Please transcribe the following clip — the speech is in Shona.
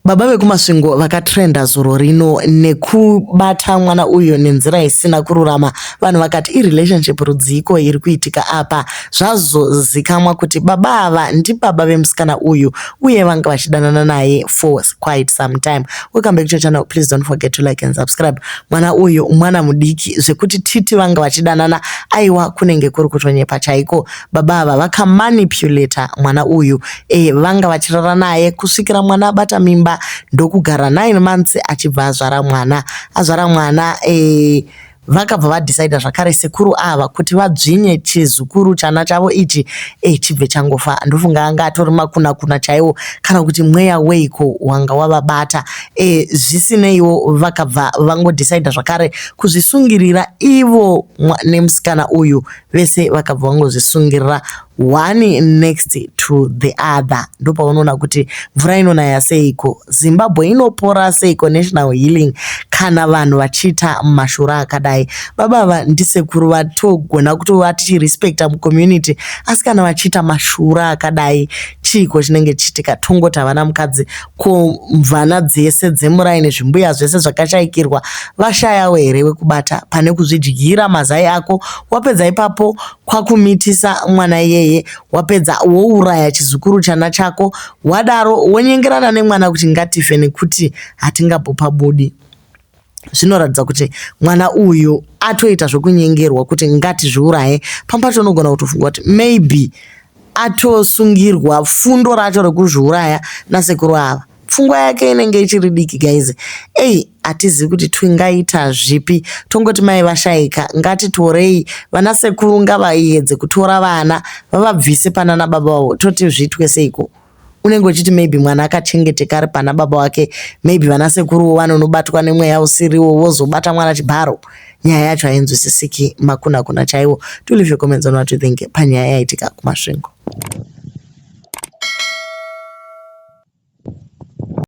Baba vekuMasvingo vakatrenda zuro rino nekubata mwana uyu nenzira isina kururama. Vanhu vakati irelationship rudziiko iri kuitika apa. Zvazozikamwa kuti baba ava ndibaba vemusikana uyu uye vanga vachidanana naye for quite some time. Welcome back to your channel. Please don't forget to like and subscribe. Mwana uyu mwana mudiki zvekuti titi vanga vachidanana aiwa kunenge kuri kutonyepa chaiko. Baba ava vakamanipulata mwana uyu e, vanga vachirara naye kusvikira mwana abata mimba ndokugara 9 months achibva azvara mwana. Azvara mwana e, vakabva vadhisaidha zvakare sekuru ava kuti vadzvinye chizukuru chana chavo ichi e, chibve changofa. Ndofunga anga atori makunakuna chaiwo kana kuti mweya weiko wanga wavabata. E, zvisineiwo vakabva vangodhisaidha zvakare kuzvisungirira ivo nemusikana uyu vese vakabva vangozvisungirira one next to the other. Ndopaunoona kuti mvura inonaya seiko, Zimbabwe inopora seiko, national healing kana vanhu vachiita mashura akadai. Baba ava ndisekuru vatogona kutova tichirespekta mucommunity, asi kana vachiita mashura akadai chiiko chinenge chichiitika? Tongoti havana mukadzi, ko mvana dzese dzemuraini, zvimbuya zvese zvakashaikirwa vashayawo here wekubata pane kuzvidyira mazai ako? Wapedza ipapo kwakumitisa mwana iyeye, wapedza wouraya chizukuru chana chako, wadaro wonyengerana nemwana kuti ngatife nekuti hatingambopabudi. Zvinoratidza kuti mwana uyu atoita zvekunyengerwa kuti ngatizviuraye. Pamwe pacho unogona kutofunga kuti maybe atosungirwa fundo racho rekuzviuraya nasekuru ava. Pfungwa yake inenge ichiri diki guys. Ei, hatizivi kuti tingaita zvipi. Tongoti mai vashaika, ngatitorei vana sekuru ngavaedze kutora vana vavabvise panana baba vavo, toti zviitwe seiko? Unenge uchiti maybe mwana akachengeteka ari pana baba wake, maybe vana sekuruwo vanonobatwa nemweya usiriwo vozobata mwana chibharo. Nyaya yacho hainzwisisiki, makuna kuna chaiwo. Do leave your comments on what you think panyaya yaitika kuMasvingo.